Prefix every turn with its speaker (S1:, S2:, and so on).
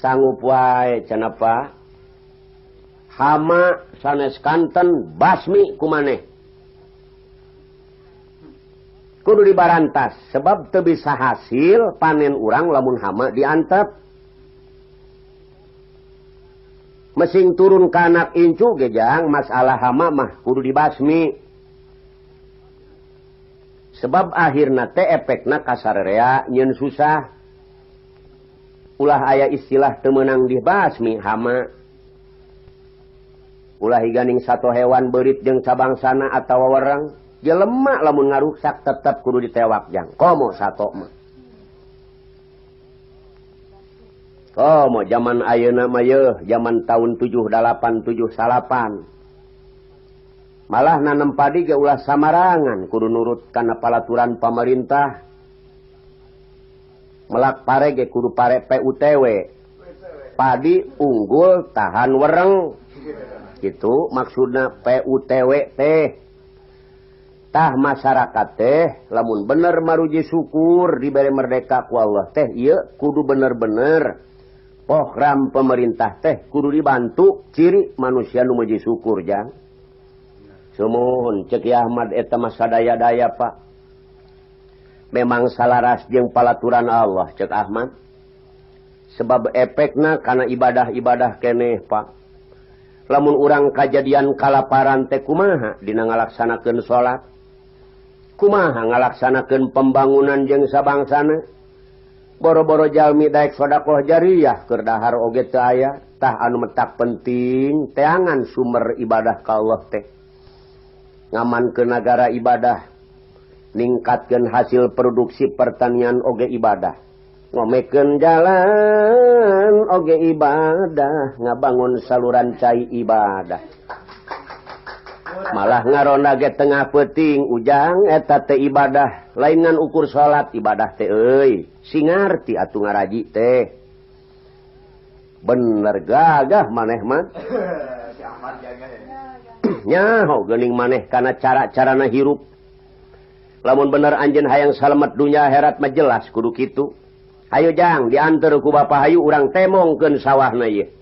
S1: Sanggup wae cenah Pak. Hama sanes kanten basmi ku maneh. Kudu dibarantas sebab teu bisa hasil panen urang lamun hama diantep. Mesing turun ka anak incu ge jang masalah hama mah kudu dibasmi. Sebab akhirna teh efekna kasarerea nyeun susah. Ulah aya istilah teu meunang dibasmi hama. Ulah higaning sato hewan beurit jeung cabangsana atawa wereng, jelema lamun ngaruksak tetep kudu ditewak jang. Komo sato mah. Komo zaman ayeuna mah yeuh, zaman tahun 78 79. Malah nanem padi ge ulah samarangan kudu nurut kana palaturan pamarintah. Melak pare ge kudu pare PUTW. Padi unggul tahan wereng. Gitu maksudna PUTW teh. Tah masyarakat teh lamun bener maruji syukur dibere merdeka ku Allah teh ieu kudu bener-bener program pemerintah teh kudu dibantu ciri manusia nu muji syukur jang. Sumuhun cek Ahmad eta mah sadaya-daya Pak. Memang salaras jeung palaturan Allah cek Ahmad. Sebab efekna kana ibadah-ibadah keneh Pak. Lamun urang kajadian kalaparan teh kumaha dina ngalaksanakeun salat? Kumaha ngalaksanakeun pembangunan jeung sabangsana? Boro-boro jalmi daek sedekah jariyah keur dahar oge teu aya. Tah anu metak penting teangan sumber ibadah ka Allah teh. Ngamankeun nagara ibadah, ningkatkeun hasil produksi pertanian oge ibadah. Ngomekeun jalan oge ibadah, ngabangun saluran cai ibadah. Malah ngaronda ge tengah peuting ujang eta teh ibadah, lain ngan ukur salat ibadah teh euy. Sing ngarti atuh ngaraji teh. Bener gagah maneh mah. Nyaho geuning maneh kana cara-carana hirup. Lamun bener anjeun hayang salamet dunya akhirat mah jelas kudu kitu. Hayu jang diantar ku bapa hayu urang temongkeun sawahna ieu.